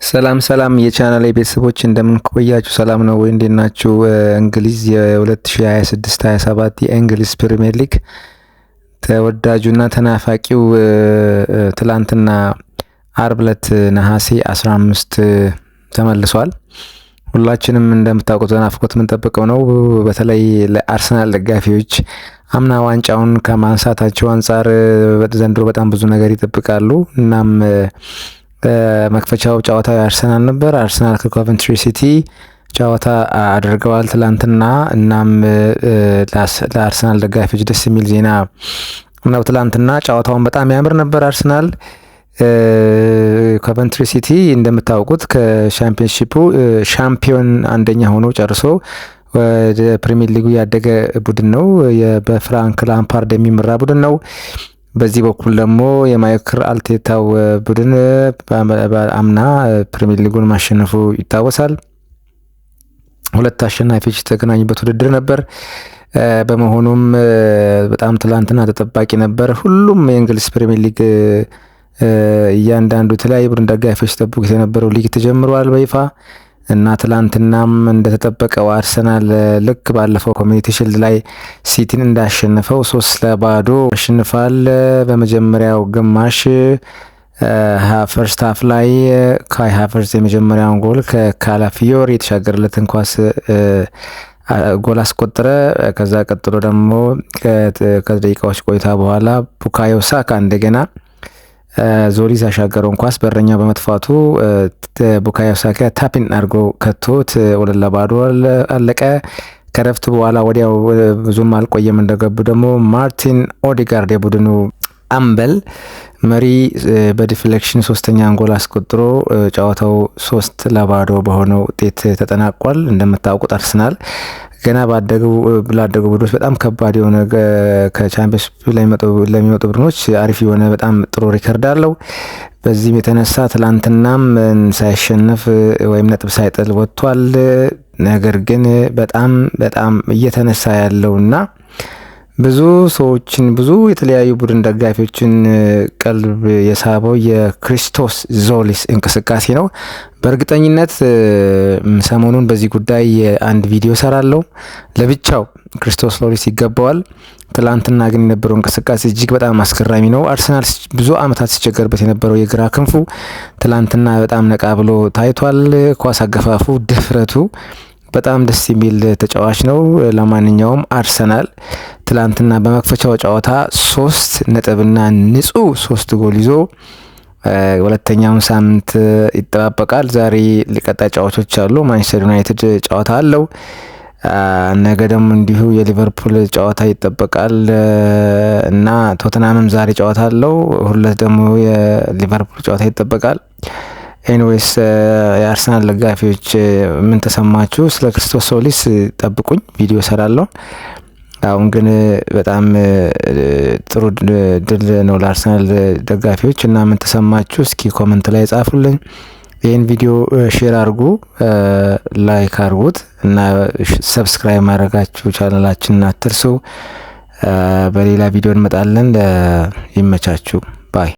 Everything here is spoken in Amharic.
ሰላም ሰላም የቻናሌ ቤተሰቦች፣ እንደምን ቆያችሁ? ሰላም ነው ወይ? እንዴት ናችሁ? እንግሊዝ የ2026/27 የእንግሊዝ ፕሪሚየር ሊግ ተወዳጁና ተናፋቂው ትላንትና አርብ ዕለት ነሐሴ 15 ተመልሷል። ሁላችንም እንደምታውቁት በናፍቆት የምንጠብቀው ነው። በተለይ ለአርሰናል ደጋፊዎች አምና ዋንጫውን ከማንሳታቸው አንጻር ዘንድሮ በጣም ብዙ ነገር ይጠብቃሉ። እናም መክፈቻው ጨዋታ የአርሰናል ነበር። አርሰናል ከኮቨንትሪ ሲቲ ጨዋታ አድርገዋል ትላንትና። እናም ለአርሰናል ደጋፊዎች ደስ የሚል ዜና ነው። ትላንትና ጨዋታውን በጣም ያምር ነበር። አርሰናል ኮቨንትሪ ሲቲ እንደምታውቁት ከሻምፒዮንሺፑ ሻምፒዮን አንደኛ ሆኖ ጨርሶ ወደ ፕሪሚየር ሊጉ ያደገ ቡድን ነው። በፍራንክ ላምፓርድ የሚመራ ቡድን ነው። በዚህ በኩል ደግሞ የማይክል አርቴታው ቡድን አምና ፕሪሚየር ሊጉን ማሸነፉ ይታወሳል። ሁለት አሸናፊዎች የተገናኙበት ውድድር ነበር። በመሆኑም በጣም ትላንትና ተጠባቂ ነበር። ሁሉም የእንግሊዝ ፕሪሚየር ሊግ እያንዳንዱ የተለያዩ ቡድን ደጋፊዎች ሲጠብቁት የነበረው ሊግ ተጀምሯል በይፋ። እና ትላንትናም እንደተጠበቀው አርሰናል ልክ ባለፈው ኮሚኒቲ ሽልድ ላይ ሲቲን እንዳሸነፈው 3-0 አሸንፏል። በመጀመሪያው ግማሽ first half ላይ ካይ ሃቨርትዝ የመጀመሪያውን ጎል ከካላፊዮሪ የተሻገረለትን ኳስ ጎል አስቆጠረ። ከዛ ቀጥሎ ደግሞ ከደቂቃዎች ቆይታ በኋላ ቡካዮ ሳካ እንደገና ዞሊስ ያሻገረውን ኳስ በረኛው በመጥፋቱ ቡካዮ ሳካ tap in አድርጎ ከቶት 2-0 አለቀ። ከረፍት በኋላ ወዲያው ብዙም አልቆየም፣ እንደገቡ ደግሞ ማርቲን ኦዲጋርድ የቡድኑ አምበል መሪ በ deflection ሶስተኛን ጎል አስቆጥሮ ጨዋታው 3-0 በሆነ ውጤት ተጠናቋል። እንደምታውቁት አርሰናል ገና ላደጉ ቡድኖች በጣም ከባድ የሆነ ከቻምፒየንስ ለሚመጡ ቡድኖች አሪፍ የሆነ በጣም ጥሩ ሪከርድ አለው። በዚህም የተነሳ ትላንትናም ሳይሸነፍ ወይም ነጥብ ሳይጥል ወጥቷል። ነገር ግን በጣም በጣም እየተነሳ ያለውና ብዙ ሰዎችን፣ ብዙ የተለያዩ ቡድን ደጋፊዎችን ቀልብ የሳበው የክሪስቶስ ዞሊስ እንቅስቃሴ ነው። በእርግጠኝነት ሰሞኑን በዚህ ጉዳይ አንድ ቪዲዮ ሰራለሁ። ለብቻው ክርስቶስ ዞሊስ ይገባዋል። ትላንትና ግን የነበረው እንቅስቃሴ እጅግ በጣም አስገራሚ ነው። አርሰናል ብዙ ዓመታት ሲቸገርበት የነበረው የግራ ክንፉ ትላንትና በጣም ነቃ ብሎ ታይቷል። ኳስ አገፋፉ፣ ድፍረቱ በጣም ደስ የሚል ተጫዋች ነው። ለማንኛውም አርሰናል ትላንትና በመክፈቻው ጨዋታ 3 ነጥብና ንጹህ 3 ጎል ይዞ ሁለተኛውን ሳምንት ይጠባበቃል። ዛሬ ቀጣይ ጨዋታዎች አሉ። ማንቸስተር ዩናይትድ ጨዋታ አለው። ነገ ደግሞ እንዲሁ የሊቨርፑል ጨዋታ ይጠበቃል እና ቶተንሃምም ዛሬ ጨዋታ አለው። ሁለት ደግሞ የሊቨርፑል ጨዋታ ይጠበቃል። Anyways፣ የአርሰናል ደጋፊዎች ምን ተሰማችሁ? ስለ ክርስቶስ ሶሊስ ጠብቁኝ፣ ቪዲዮ ሰራለሁ። አሁን ግን በጣም ጥሩ ድል ነው ለአርሰናል ደጋፊዎች እና ምን ተሰማችሁ? እስኪ comment ላይ ጻፉልኝ። ይህን ቪዲዮ share አድርጉ፣ like አድርጉት እና subscribe ማድረጋችሁ ቻናላችንን አትርሱ። በሌላ ቪዲዮ እንመጣለን። ይመቻችሁ bye።